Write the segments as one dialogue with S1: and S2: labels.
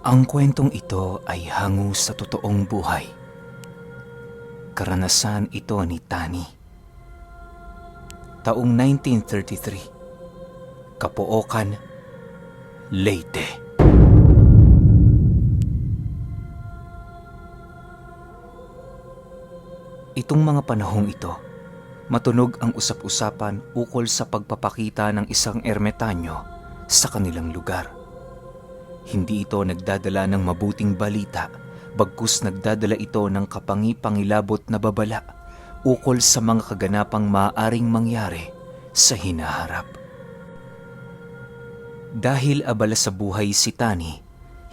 S1: Ang kwentong ito ay hango sa totoong buhay. Karanasan ito ni Tani. Taong 1933, Capoocan, Leyte. Itong mga panahong ito, matunog ang usap-usapan ukol sa pagpapakita ng isang ermetanyo sa kanilang lugar. Hindi ito nagdadala ng mabuting balita, bagkus nagdadala ito ng kapangi-pangilabot na babala ukol sa mga kaganapang maaaring mangyari sa hinaharap. Dahil abala sa buhay si Tani,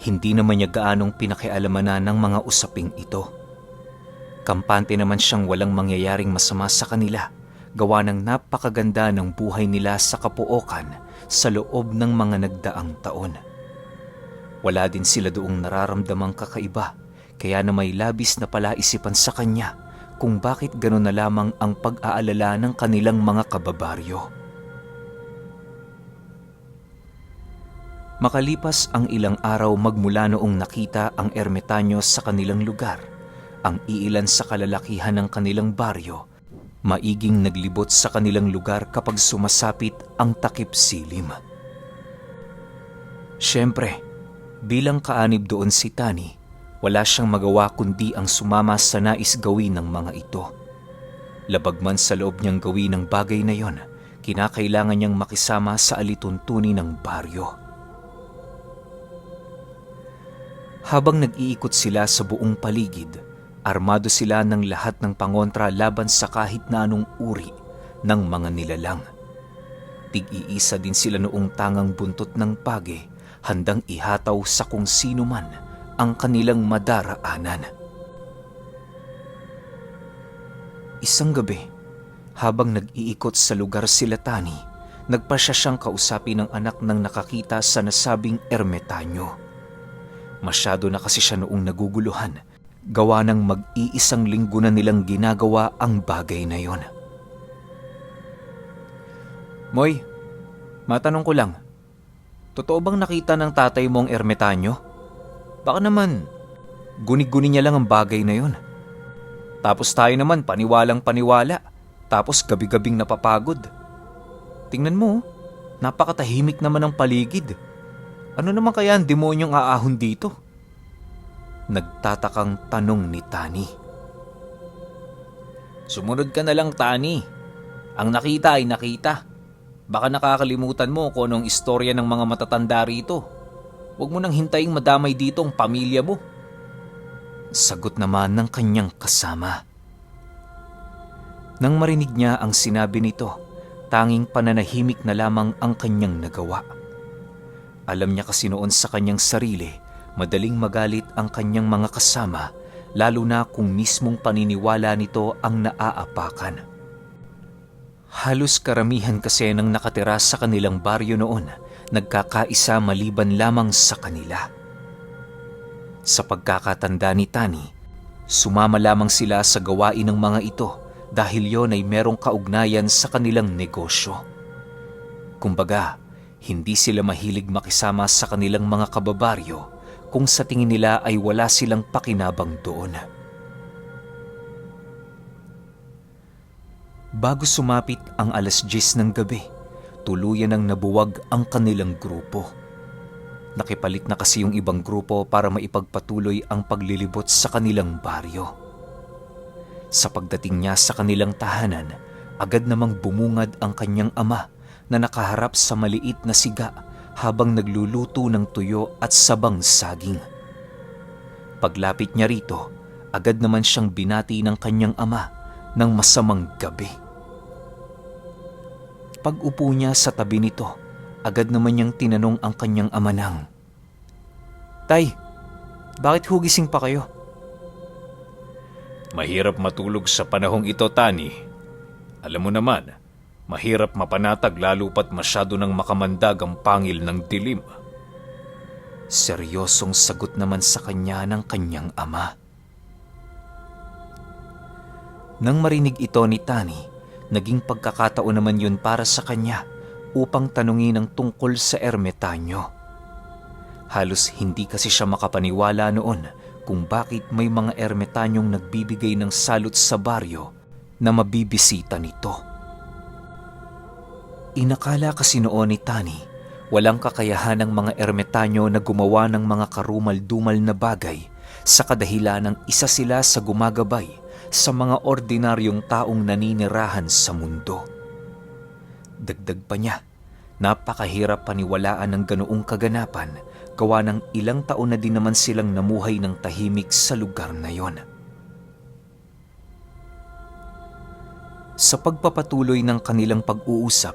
S1: hindi naman niya gaanong pinakialamanan ng mga usaping ito. Kampante naman siyang walang mangyayaring masama sa kanila, gawa ng napakaganda ng buhay nila sa Capoocan sa loob ng mga nagdaang taon. Wala din sila doong nararamdamang kakaiba, kaya na may labis na palaisipan sa kanya kung bakit gano'n na lamang ang pag-aalala ng kanilang mga kababaryo. Makalipas ang ilang araw magmula noong nakita ang ermetanyo sa kanilang lugar, ang iilan sa kalalakihan ng kanilang baryo, maiging naglibot sa kanilang lugar kapag sumasapit ang takip silim. Siyempre, bilang kaanib doon si Tani, wala siyang magawa kundi ang sumama sa nais gawin ng mga ito. Labag man sa loob niyang gawin ng bagay na yon, kinakailangan niyang makisama sa alituntunin ng baryo. Habang nag-iikot sila sa buong paligid, armado sila ng lahat ng pangontra laban sa kahit na anong uri ng mga nilalang. Tig-iisa din sila noong tangang buntot ng page, handang ihataw sa kung sino man ang kanilang madaraanan. Isang gabi, habang nag-iikot sa lugar sila Tani, nagpasya siyang kausapin ng anak ng nakakita sa nasabing ermetanyo. Masyado na kasi siya noong naguguluhan, gawa ng mag-iisang linggo na nilang ginagawa ang bagay na yon. Moy, matanong ko lang, totoo bang nakita ng tatay mo ang ermetanyo? Baka naman, guni-guni niya lang ang bagay na yon. Tapos tayo naman paniwalang paniwala, tapos gabi-gabing napapagod. Tingnan mo, napakatahimik naman ang paligid. Ano naman kaya ang demonyong aahon dito? Nagtatakang tanong ni Tani. Sumunod ka na lang, Tani. Ang nakita ay nakita. Baka nakakalimutan mo kung anong istorya ng mga matatanda rito. Huwag mo nang hintayin madamay dito ang pamilya mo. Sagot naman ng kanyang kasama. Nang marinig niya ang sinabi nito, tanging pananahimik na lamang ang kanyang nagawa. Alam niya kasi noon sa kanyang sarili, madaling magalit ang kanyang mga kasama, lalo na kung mismong paniniwala nito ang naaapakan. Halos karamihan kasi ng nakatira sa kanilang baryo noon, nagkakaisa maliban lamang sa kanila. Sa pagkakatanda ni Tani, sumama lamang sila sa gawain ng mga ito dahil yon ay merong kaugnayan sa kanilang negosyo. Kumbaga, hindi sila mahilig makisama sa kanilang mga kababaryo kung sa tingin nila ay wala silang pakinabang doon. Bago sumapit ang 10:00 ng gabi, tuluyan ng nabuwag ang kanilang grupo. Nakipalit na kasi yung ibang grupo para maipagpatuloy ang paglilibot sa kanilang baryo. Sa pagdating niya sa kanilang tahanan, agad namang bumungad ang kanyang ama na nakaharap sa maliit na siga habang nagluluto ng tuyo at sabang saging. Paglapit niya rito, agad naman siyang binati ng kanyang ama ng masamang gabi. Pag-upo niya sa tabi nito, agad naman niyang tinanong ang kanyang ama ng, Tay, bakit hugising pa kayo?
S2: Mahirap matulog sa panahong ito, Tani. Alam mo naman, mahirap mapanatag lalo pat masyado ng makamandag ang pangil ng dilim.
S1: Seryosong sagot naman sa kanya ng kanyang ama. Nang marinig ito ni Tani, naging pagkakataon naman yun para sa kanya upang tanungin ang tungkol sa ermetanyo. Halos hindi kasi siya makapaniwala noon kung bakit may mga ermitanyong nagbibigay ng salot sa baryo na mabibisita nito. Inakala kasi noon ni Tani, walang kakayahan ng mga ermitanyo na gumawa ng mga karumal-dumal na bagay sa kadahilan ng isa sila sa gumagabay sa mga ordinaryong taong naninirahan sa mundo. Dagdag pa niya, napakahirap paniwalaan ng ganoong kaganapan gawa ng ilang taon na din naman silang namuhay ng tahimik sa lugar na yon. Sa pagpapatuloy ng kanilang pag-uusap,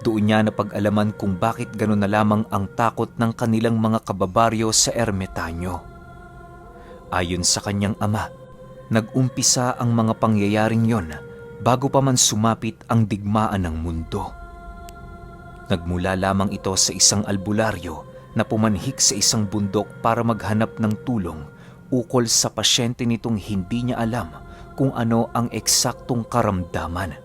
S1: doon niya napag-alaman kung bakit gano'n na lamang ang takot ng kanilang mga kababaryo sa ermitanyo. Ayon sa kanyang ama, nag-umpisa ang mga pangyayaring yon bago pa man sumapit ang digmaan ng mundo. Nagmula lamang ito sa isang albularyo na pumanhik sa isang bundok para maghanap ng tulong ukol sa pasyente nitong hindi niya alam kung ano ang eksaktong karamdaman.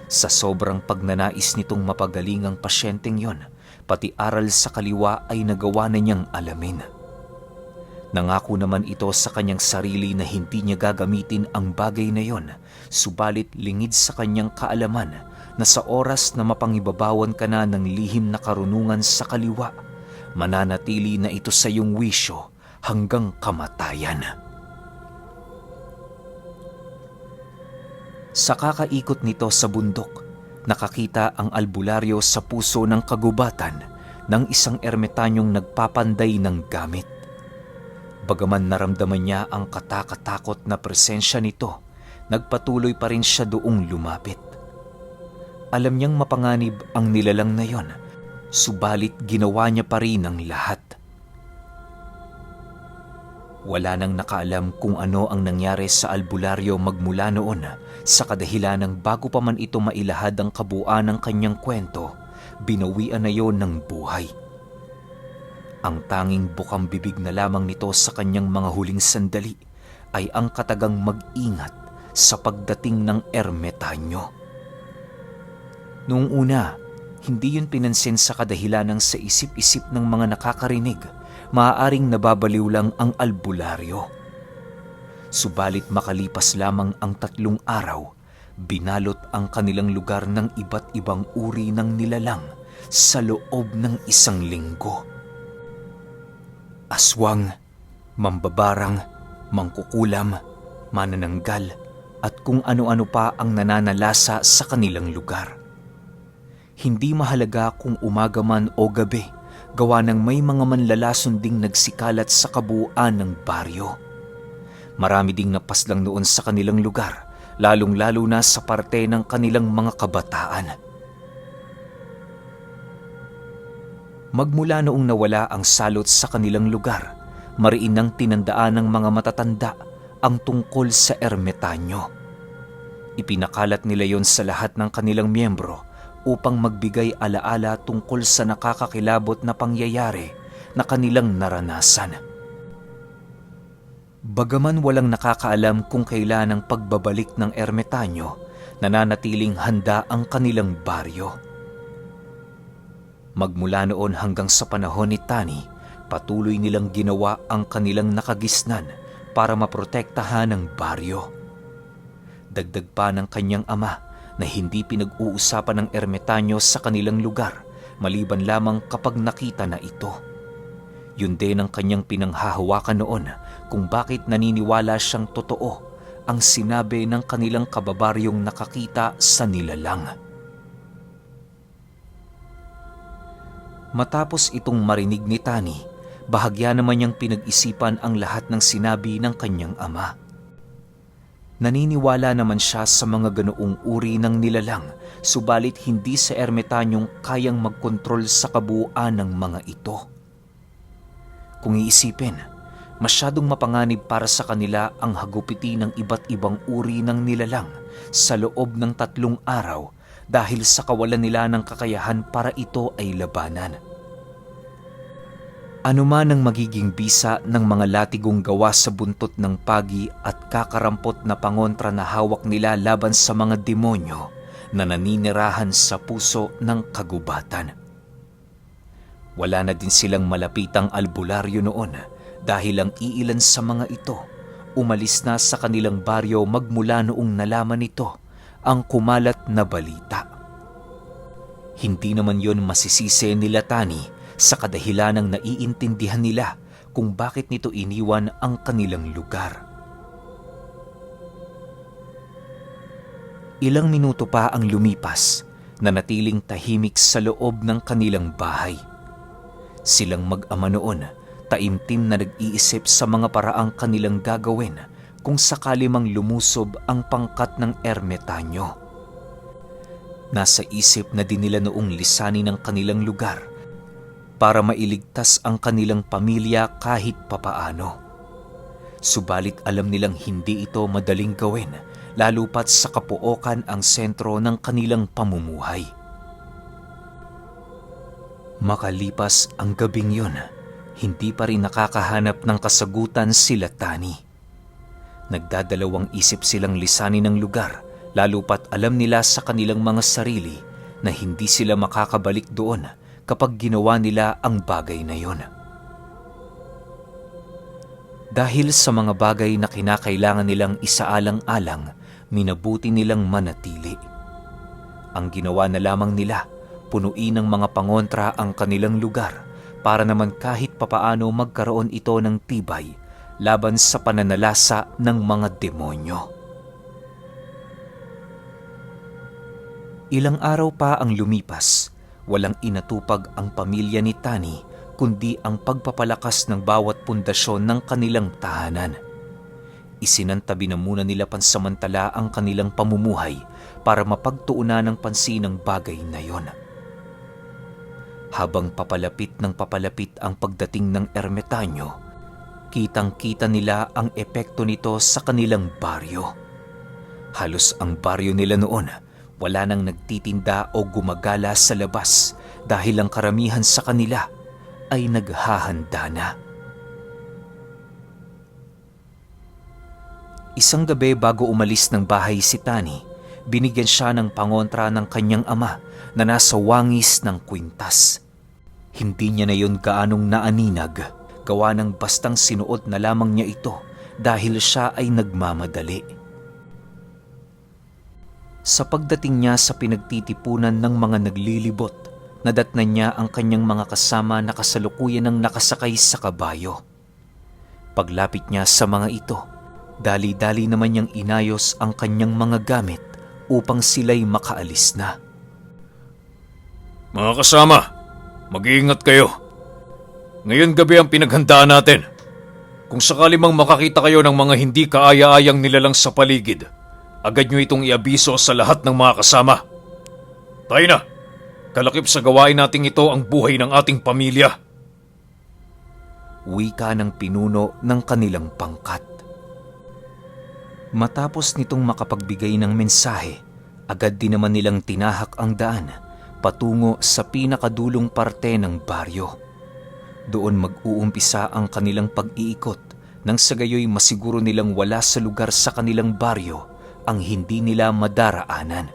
S1: Sa sobrang pagnanais nitong mapagaling ang pasyenteng yon, pati aral sa kaliwa ay nagawa na niyang alamin. Nangako naman ito sa kanyang sarili na hindi niya gagamitin ang bagay na yon, subalit lingid sa kanyang kaalaman na sa oras na mapangibabawan ka na ng lihim na karunungan sa kaliwa, mananatili na ito sa iyong wisyo hanggang kamatayan. Sa kakaikot nito sa bundok, nakakita ang albularyo sa puso ng kagubatan ng isang ermitanyong nagpapanday ng gamit. Bagaman naramdaman niya ang katakatakot na presensya nito, nagpatuloy pa rin siya doong lumapit. Alam niyang mapanganib ang nilalang na yon, subalit ginawa niya pa rin ang lahat. Wala nang nakaalam kung ano ang nangyari sa albularyo magmula noon sa kadahilan ng bago pa man ito mailahad ang kabuuan ng kanyang kwento, binawian na yon ng buhay. Ang tanging bukang bibig na lamang nito sa kanyang mga huling sandali ay ang katagang mag-ingat sa pagdating ng ermitanyo. Noong una, hindi yun pinansin sa kadahilan ng sa isip-isip ng mga nakakarinig, maaaring nababaliw lang ang albularyo. Subalit makalipas lamang ang 3 araw, binalot ang kanilang lugar ng iba't ibang uri ng nilalang sa loob ng 1 linggo. Aswang, mambabarang, mangkukulam, manananggal, at kung ano-ano pa ang nananalasa sa kanilang lugar. Hindi mahalaga kung umaga man o gabi, gawa ng may mga manlalason ding nagsikalat sa kabuuan ng baryo. Marami ding napaslang noon sa kanilang lugar, lalong-lalo na sa parte ng kanilang mga kabataan. Magmula noong nawala ang salot sa kanilang lugar, mariin nang tinandaan ng mga matatanda ang tungkol sa ermitanyo. Ipinakalat nila yon sa lahat ng kanilang miyembro upang magbigay alaala tungkol sa nakakakilabot na pangyayari na kanilang naranasan. Bagaman walang nakakaalam kung kailan ang pagbabalik ng ermitanyo, nananatiling handa ang kanilang baryo. Magmula noon hanggang sa panahon ni Tani, patuloy nilang ginawa ang kanilang nakagisnan para maprotektahan ang baryo. Dagdag pa ng kanyang ama na hindi pinag-uusapan ng ermitanyo sa kanilang lugar maliban lamang kapag nakita na ito. Yun din ang kanyang pinanghahawakan noon kung bakit naniniwala siyang totoo ang sinabi ng kanilang kababaryong nakakita sa nilalang. Matapos itong marinig ni Tani, bahagya naman niyang pinag-isipan ang lahat ng sinabi ng kanyang ama. Naniniwala naman siya sa mga ganoong uri ng nilalang, subalit hindi sa ermitanyong kayang magkontrol sa kabuuan ng mga ito. Kung iisipin, masyadong mapanganib para sa kanila ang hagupiti ng iba't ibang uri ng nilalang sa loob ng 3 araw dahil sa kawalan nila ng kakayahan para ito ay labanan. Ano man ang magiging bisa ng mga latigong gawa sa buntot ng pagi at kakarampot na pangontra na hawak nila laban sa mga demonyo na naninirahan sa puso ng kagubatan. Wala na din silang malapitang albularyo noon dahil ang iilan sa mga ito umalis na sa kanilang baryo magmula noong nalaman nito ang kumalat na balita. Hindi naman yon masisisi nila Tani sa kadahilanang naiintindihan nila kung bakit nito iniwan ang kanilang lugar. Ilang minuto pa ang lumipas na natiling tahimik sa loob ng kanilang bahay. Silang mag-ama noon, taimtim na nag-iisip sa mga paraang kanilang gagawin kung sakali mang lumusob ang pangkat ng ermetanyo. Nasa isip na din nila noong lisanin ang kanilang lugar para mailigtas ang kanilang pamilya kahit papaano. Subalit alam nilang hindi ito madaling gawin, lalo pat sa kapuokan ang sentro ng kanilang pamumuhay. Makalipas ang gabing yun, hindi pa rin nakakahanap ng kasagutan sila Tani. Nagdadalawang isip silang lisanin ang lugar, lalo pat alam nila sa kanilang mga sarili na hindi sila makakabalik doon kapag ginawa nila ang bagay na yon. Dahil sa mga bagay na kinakailangan nilang isaalang-alang, minabuti nilang manatili. Ang ginawa na lamang nila, punuin ng mga pangontra ang kanilang lugar para naman kahit papaano magkaroon ito ng tibay laban sa pananalasa ng mga demonyo. Ilang araw pa ang lumipas, walang inatupag ang pamilya ni Tani kundi ang pagpapalakas ng bawat pundasyon ng kanilang tahanan. Isinantabi na muna nila pansamantala ang kanilang pamumuhay para mapagtuunan ng pansin ang bagay na yon. Habang papalapit ng papalapit ang pagdating ng ermetanyo, kitang-kita nila ang epekto nito sa kanilang baryo. Halos ang baryo nila noon, wala nang nagtitinda o gumagala sa labas dahil ang karamihan sa kanila ay naghahanda na. Isang gabi bago umalis ng bahay si Tani, binigyan siya ng pangontra ng kanyang ama na nasa wangis ng kwintas. Hindi niya na yun gaanong naaninag, gawa ng bastang sinuot na lamang niya ito dahil siya ay nagmamadali. Sa pagdating niya sa pinagtitipunan ng mga naglilibot, nadatnan niya ang kanyang mga kasama na kasalukuyan ng nakasakay sa kabayo. Paglapit niya sa mga ito, dali-dali naman niyang inayos ang kanyang mga gamit upang sila'y makaalis na.
S2: Mga kasama, mag-iingat kayo. Ngayon gabi ang pinaghandaan natin. Kung sakali mang makakita kayo ng mga hindi kaaya-ayang nilalang sa paligid, agad nyo itong iabiso sa lahat ng mga kasama. Tayo na! Kalakip sa gawain nating ito ang buhay ng ating pamilya.
S1: Wika ng pinuno ng kanilang pangkat. Matapos nitong makapagbigay ng mensahe, agad din naman nilang tinahak ang daan patungo sa pinakadulong parte ng baryo. Doon mag-uumpisa ang kanilang pag-iikot nang sa gayoy masiguro nilang wala sa lugar sa kanilang baryo ang hindi nila madaraanan.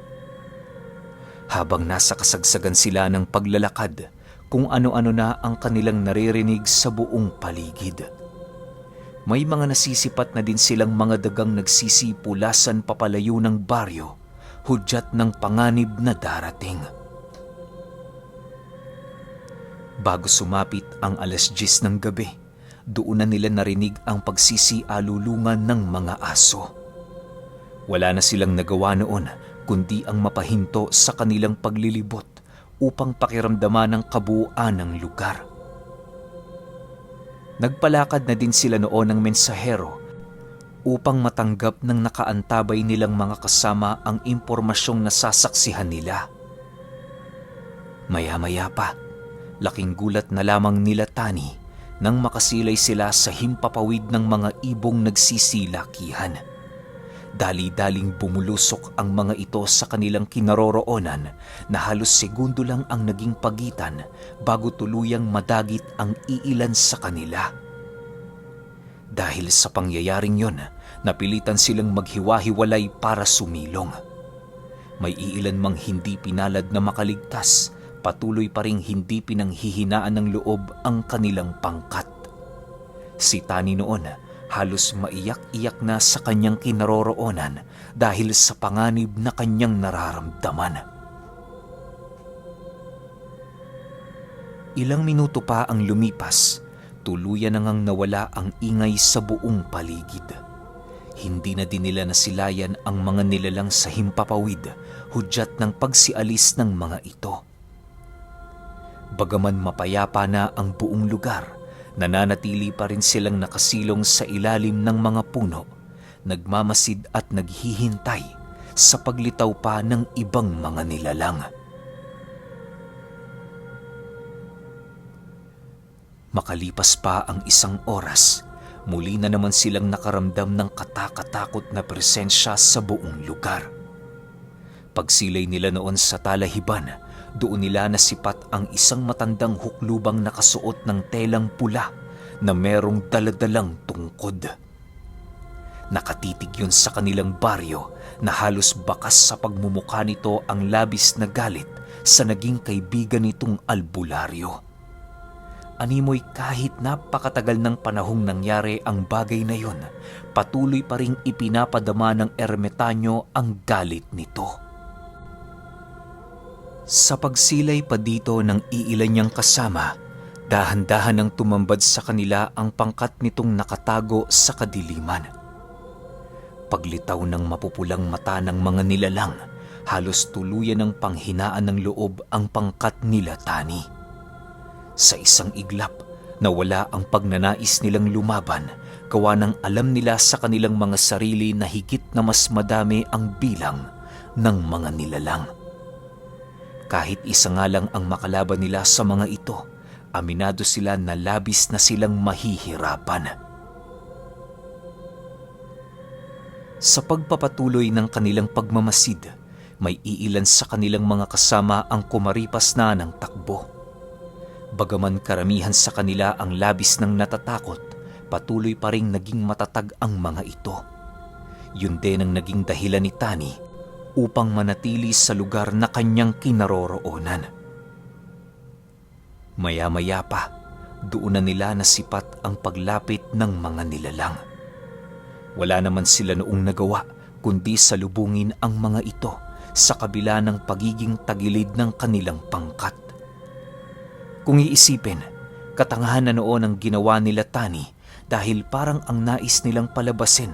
S1: Habang nasa kasagsagan sila ng paglalakad, kung ano-ano na ang kanilang naririnig sa buong paligid. May mga nasisipat na din silang mga dagang nagsisipulasan papalayo ng baryo, hudyat ng panganib na darating. Bago sumapit ang 10:00 ng gabi, doon na nila narinig ang pagsisialulungan ng mga aso. Wala na silang nagawa noon kundi ang mapahinto sa kanilang paglilibot upang pakiramdaman ang kabuuan ng lugar. Nagpalakad na din sila noon ng mensahero upang matanggap ng nakaantabay nilang mga kasama ang impormasyong nasasaksihan nila. Maya-maya pa, laking gulat na lamang nila Tani nang makasilay sila sa himpapawid ng mga ibong nagsisilakihan. Dali-daling bumulusok ang mga ito sa kanilang kinaroroonan na halos segundo lang ang naging pagitan bago tuluyang madagit ang iilan sa kanila. Dahil sa pangyayaring yon, napilitan silang maghiwa-hiwalay para sumilong. May iilan mang hindi pinalad na makaligtas, patuloy pa ring hindi pinanghihinaan ng loob ang kanilang pangkat. Si Tani noon halos maiyak-iyak na sa kanyang kinaroroonan dahil sa panganib na kanyang nararamdaman. Ilang minuto pa ang lumipas, tuluyan na ngang nawala ang ingay sa buong paligid. Hindi na din nila nasilayan ang mga nilalang sa himpapawid, hudyat ng pagsialis ng mga ito. Bagaman mapayapa na ang buong lugar, nananatili pa rin silang nakasilong sa ilalim ng mga puno, nagmamasid at naghihintay sa paglitaw pa ng ibang mga nilalang. Makalipas pa ang isang oras, muli na naman silang nakaramdam ng katakatakot na presensya sa buong lugar. Pagsilay nila noon sa talahiban, doon nila nasipat ang isang matandang huklubang nakasuot ng telang pula na merong daladalang tungkod. Nakatitig yun sa kanilang baryo na halos bakas sa pagmumukha nito ang labis na galit sa naging kaibigan nitong albularyo. Animoy kahit napakatagal ng panahong nangyari ang bagay na yun, patuloy pa ring ipinapadama ng ermitanyo ang galit nito. Sa pagsilay pa dito ng iilan niyang kasama, dahan-dahan nang tumambad sa kanila ang pangkat nitong nakatago sa kadiliman. Paglitaw ng mapupulang mata ng mga nilalang, halos tuluyan ng panghinaan ng loob ang pangkat nila Tani. Sa isang iglap, nawala ang pagnanais nilang lumaban, gawa ng alam nila sa kanilang mga sarili na higit na mas madami ang bilang ng mga nilalang. Kahit isa nga lang ang makalaban nila sa mga ito, aminado sila na labis na silang mahihirapan. Sa pagpapatuloy ng kanilang pagmamasid, may iilan sa kanilang mga kasama ang kumaripas na ng takbo. Bagaman karamihan sa kanila ang labis ng natatakot, patuloy pa ring naging matatag ang mga ito. Yun din ang naging dahilan ni Tani upang manatili sa lugar na kanyang kinaroroonan. Maya-maya pa, doon na nila nasipat ang paglapit ng mga nilalang. Wala naman sila noong nagawa kundi salubungin ang mga ito sa kabila ng pagiging tagilid ng kanilang pangkat. Kung iisipin, katangahan na noon ang ginawa nila Tani dahil parang ang nais nilang palabasin.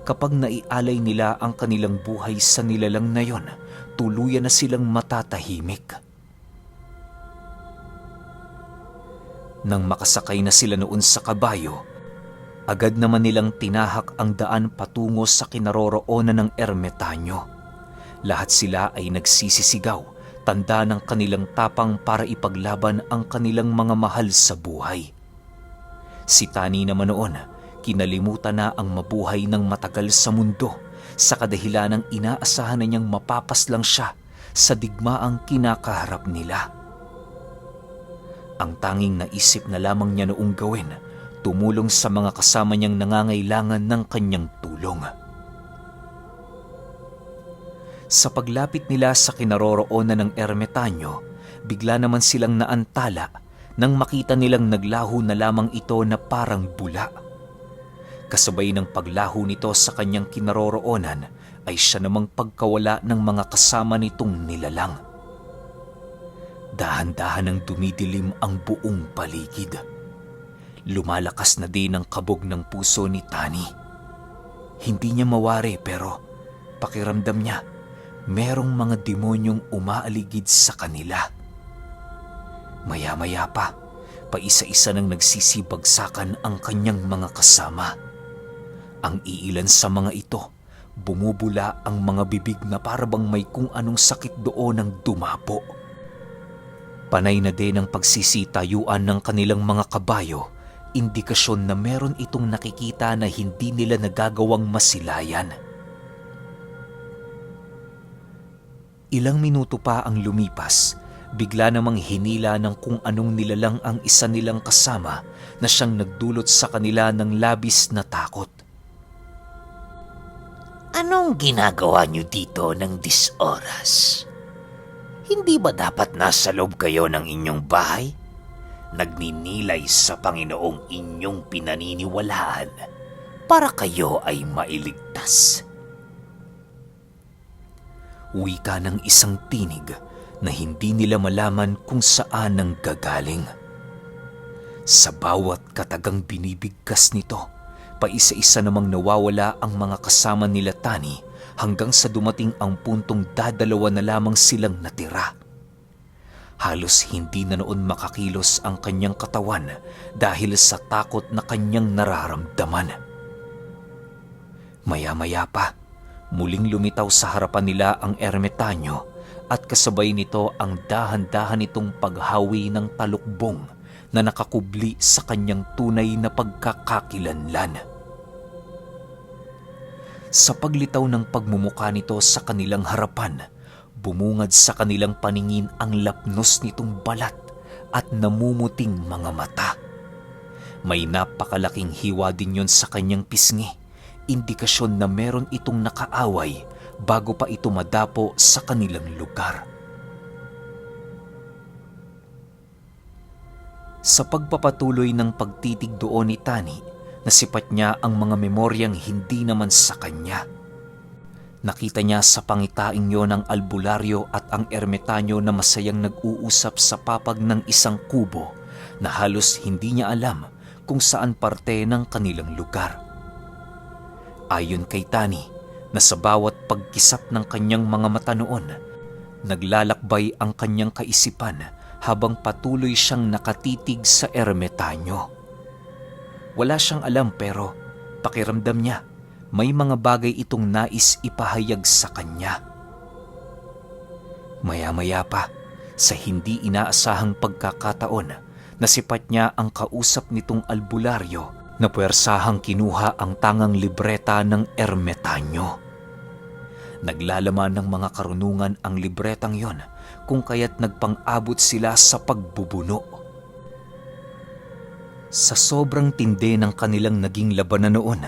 S1: Kapag naialay nila ang kanilang buhay sa nilalang na yon, tuluyan na silang matatahimik. Nang makasakay na sila noon sa kabayo, agad naman nilang tinahak ang daan patungo sa kinaroroonan ng ermitanyo. Lahat sila ay nagsisisigaw, tanda ng kanilang tapang para ipaglaban ang kanilang mga mahal sa buhay. Si Tani naman noon, kinalimutan na ang mabuhay ng matagal sa mundo sa kadahilan ng inaasahan na niyang mapapaslang siya sa digmaang kinakaharap nila. Ang tanging naisip na lamang niya noong gawin, tumulong sa mga kasama niyang nangangailangan ng kanyang tulong. Sa paglapit nila sa kinaroroonan ng ermitanyo, bigla naman silang naantala nang makita nilang naglaho na lamang ito na parang bula. Kasabay ng paglaho nito sa kanyang kinaroroonan ay siya namang pagkawala ng mga kasama nitong nilalang. Dahan-dahan ang dumidilim ang buong paligid. Lumalakas na din ang kabog ng puso ni Tani. Hindi niya mawari pero pakiramdam niya merong mga demonyong umaaligid sa kanila. Maya-maya pa, paisa-isa nang nagsisibagsakan ang kanyang mga kasama. Ang iilan sa mga ito, bumubula ang mga bibig na parabang may kung anong sakit doon ang dumapo. Panay na din ang pagsisitayuan ng kanilang mga kabayo, indikasyon na meron itong nakikita na hindi nila nagagawang masilayan. Ilang minuto pa ang lumipas, bigla namang hinila ng kung anong nilalang ang isa nilang kasama na siyang nagdulot sa kanila ng labis na takot.
S3: Anong ginagawa niyo dito ng 10 oras? Hindi ba dapat nasa loob kayo ng inyong bahay? Nagninilay sa Panginoong inyong pinaniniwalaan para kayo ay mailigtas.
S1: Wika ng isang tinig na hindi nila malaman kung saan ang gagaling. Sa bawat katagang binibigkas nito, paisa-isa namang nawawala ang mga kasama nila Tani hanggang sa dumating ang puntong dadalawa na lamang silang natira. Halos hindi na noon makakilos ang kanyang katawan dahil sa takot na kanyang nararamdaman. Maya-maya pa, muling lumitaw sa harapan nila ang ermitanyo at kasabay nito ang dahan-dahan itong paghawi ng talukbong na nakakubli sa kanyang tunay na pagkakakilanlan. Sa paglitaw ng pagmumuka nito sa kanilang harapan, bumungad sa kanilang paningin ang lapnos nitong balat at namumuting mga mata. May napakalaking hiwa din yon sa kanyang pisngi, indikasyon na meron itong nakaaway bago pa ito madapo sa kanilang lugar. Sa pagpapatuloy ng pagtitig doon ni Tani, nasipat niya ang mga memoryang hindi naman sa kanya. Nakita niya sa pangitaing yon ang albularyo at ang ermitanyo na masayang nag-uusap sa papag ng isang kubo na halos hindi niya alam kung saan parte ng kanilang lugar. Ayon kay Tani, na sa bawat pagkisap ng kanyang mga mata noon, naglalakbay ang kanyang kaisipan habang patuloy siyang nakatitig sa ermitanyo. Wala siyang alam pero pakiramdam niya may mga bagay itong nais ipahayag sa kanya. Maya-maya pa, sa hindi inaasahang pagkakataon, nasipat niya ang kausap nitong albularyo na puwersahang kinuha ang tangang libreta ng ermitanyo. Naglalaman ng mga karunungan ang libretang yon kung kaya't nagpang-abot sila sa pagbubuno. Sa sobrang tindi ng kanilang naging labanan noon,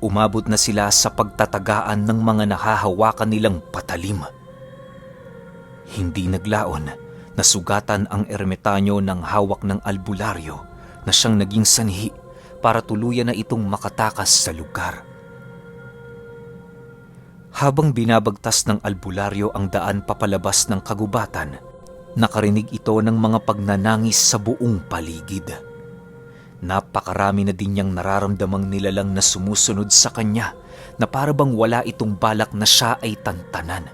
S1: umabot na sila sa pagtatagaan ng mga nahahawakan nilang patalim. Hindi naglaon na sugatan ang ermitanyo ng hawak ng albularyo na siyang naging sanhi para tuluyan na itong makatakas sa lugar. Habang binabagtas ng albularyo ang daan papalabas ng kagubatan, nakarinig ito ng mga pagnanangis sa buong paligid. Napakarami na din niyang nararamdamang nilalang na sumusunod sa kanya na para bang wala itong balak na siya ay tantanan.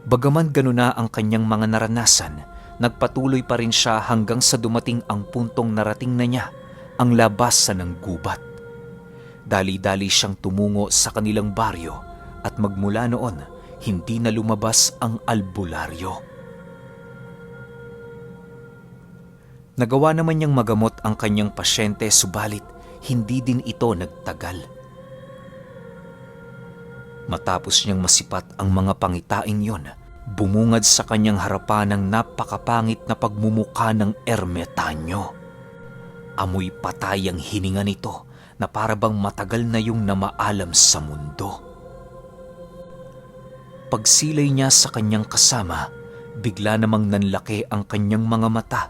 S1: Bagaman ganuna ang kanyang mga naranasan, nagpatuloy pa rin siya hanggang sa dumating ang puntong narating na niya ang labasan ng gubat. Dali-dali siyang tumungo sa kanilang baryo at magmula noon, hindi na lumabas ang albularyo. Nagawa naman niyang magamot ang kanyang pasyente subalit hindi din ito nagtagal. Matapos niyang masipat ang mga pangitain yon, bumungad sa kanyang harapan ang napakapangit na pagmumuka ng ermitanyo. Amoy patay ang hininga nito na para bang matagal na yung namaalam sa mundo. Pagsilay niya sa kanyang kasama, bigla namang nanlaki ang kanyang mga mata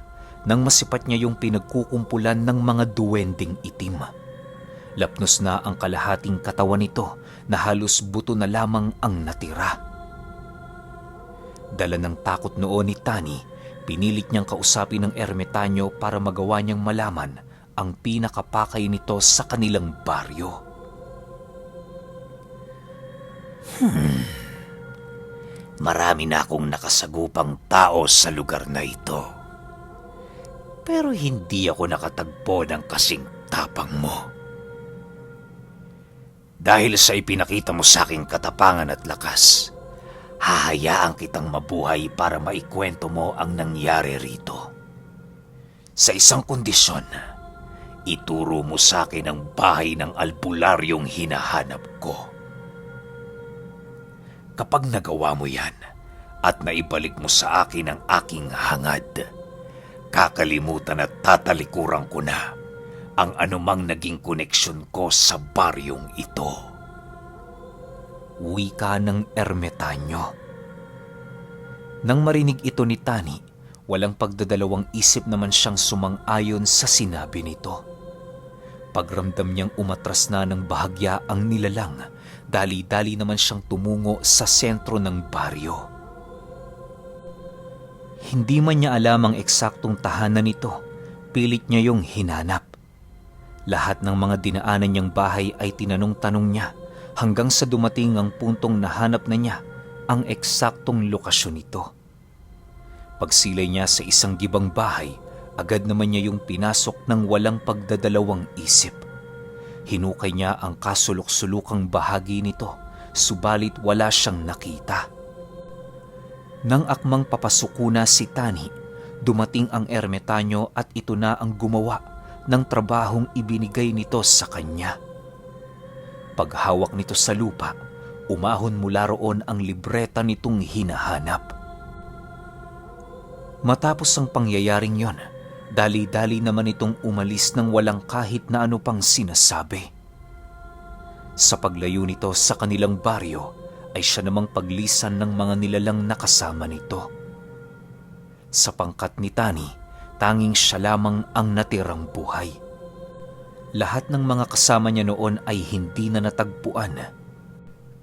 S1: nang masipat niya yung pinagkukumpulan ng mga duwending itim. Lapnos na ang kalahating katawan nito na halos buto na lamang ang natira. Dala ng takot noon ni Tani, pinilit niyang kausapin ng ermitanyo para magawa niyang malaman ang pinakapakay nito sa kanilang baryo.
S3: Marami na akong nakasagupang tao sa lugar na ito. Pero hindi ako nakatagpo ng kasing tapang mo. Dahil sa ipinakita mo sa aking katapangan at lakas, hahayaan kitang mabuhay para maikwento mo ang nangyari rito. Sa isang kondisyon, ituro mo sa akin ang bahay ng albularyong hinahanap ko. Kapag nagawa mo yan at naibalik mo sa akin ang aking hangad, kakalimutan at tatalikuran ko na ang anumang naging koneksyon ko sa baryong ito.
S1: Wika ng ermitanyo. Nang marinig ito ni Tani, walang pagdadalawang isip naman siyang sumang-ayon sa sinabi nito. Pagramdam niyang umatras na ng bahagya ang nilalang, dali-dali naman siyang tumungo sa sentro ng baryo. Hindi man niya alam ang eksaktong tahanan nito, pilit niya yung hinanap. Lahat ng mga dinaanan niyang bahay ay tinanong-tanong niya hanggang sa dumating ang puntong nahanap na niya ang eksaktong lokasyon nito. Pagsilay niya sa isang gibang bahay, agad naman niya yung pinasok ng walang pagdadalawang isip. Hinukay niya ang kasulok-sulukang bahagi nito, subalit wala siyang nakita. Nang akmang papasuko na si Tani, dumating ang ermitanyo at ito na ang gumawa ng trabahong ibinigay nito sa kanya. Paghawak nito sa lupa, umahon mula roon ang libreta nitong hinahanap. Matapos ang pangyayaring yon, dali-dali naman itong umalis ng walang kahit na ano pang sinasabi. Sa paglayo nito sa kanilang baryo, ay siya namang paglisan ng mga nilalang nakasama nito. Sa pangkat ni Tani, tanging siya lamang ang natirang buhay. Lahat ng mga kasama niya noon ay hindi na natagpuan,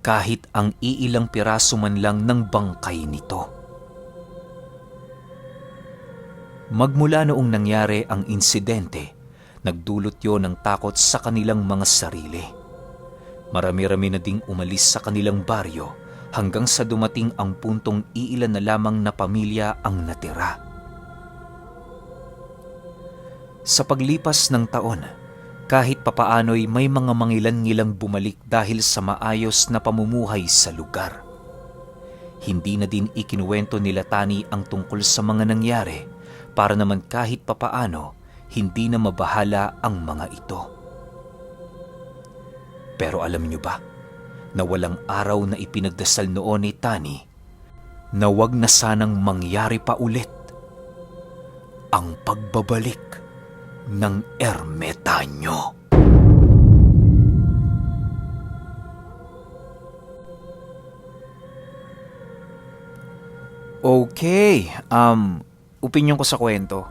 S1: kahit ang iilang piraso man lang ng bangkay nito. Magmula noong nangyari ang insidente, nagdulot yon ng takot sa kanilang mga sarili. Marami-rami na ding umalis sa kanilang baryo hanggang sa dumating ang puntong iilan na lamang na pamilya ang natira. Sa paglipas ng taon, kahit papaano'y may mga mangilan-ngilang bumalik dahil sa maayos na pamumuhay sa lugar. Hindi na din ikinuwento nila Tani ang tungkol sa mga nangyari para naman kahit papaano hindi na mabahala ang mga ito. Pero alam niyo ba na walang araw na ipinagdasal noon ni Tani na wag na sanang mangyari pa ulit ang pagbabalik ng ermitanyo.
S4: Okay, opinyon ko sa kwento.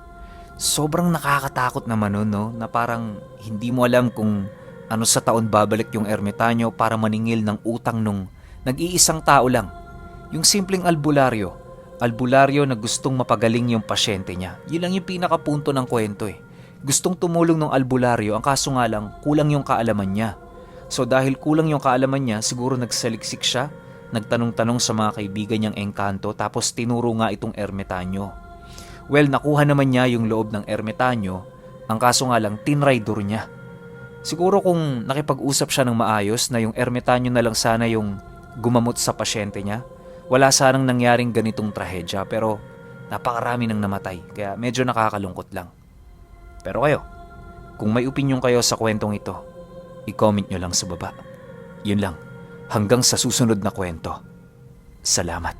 S4: Sobrang nakakatakot naman nun, no? Na parang hindi mo alam kung ano sa taon babalik yung ermitanyo para maningil ng utang nung nag-iisang tao lang. Yung simpleng albularyo. Albularyo na gustong mapagaling yung pasyente niya. Yun lang yung pinakapunto ng kwento eh. Gustong tumulong ng albularyo, ang kaso nga lang, kulang yung kaalaman niya. So dahil kulang yung kaalaman niya, siguro nagsaliksik siya, nagtanong-tanong sa mga kaibigan niyang engkanto, tapos tinuro nga itong ermitanyo. Well, nakuha naman niya yung loob ng ermitanyo, ang kaso nga lang, tinraidor niya. Siguro kung nakipag-usap siya ng maayos na yung ermitanyo na lang sana yung gumamot sa pasyente niya, wala sanang nangyaring ganitong trahedya, pero napakarami nang namatay, kaya medyo nakakalungkot lang. Pero kayo, kung may opinyon kayo sa kwentong ito, i-comment nyo lang sa baba. Yun lang, hanggang sa susunod na kwento. Salamat.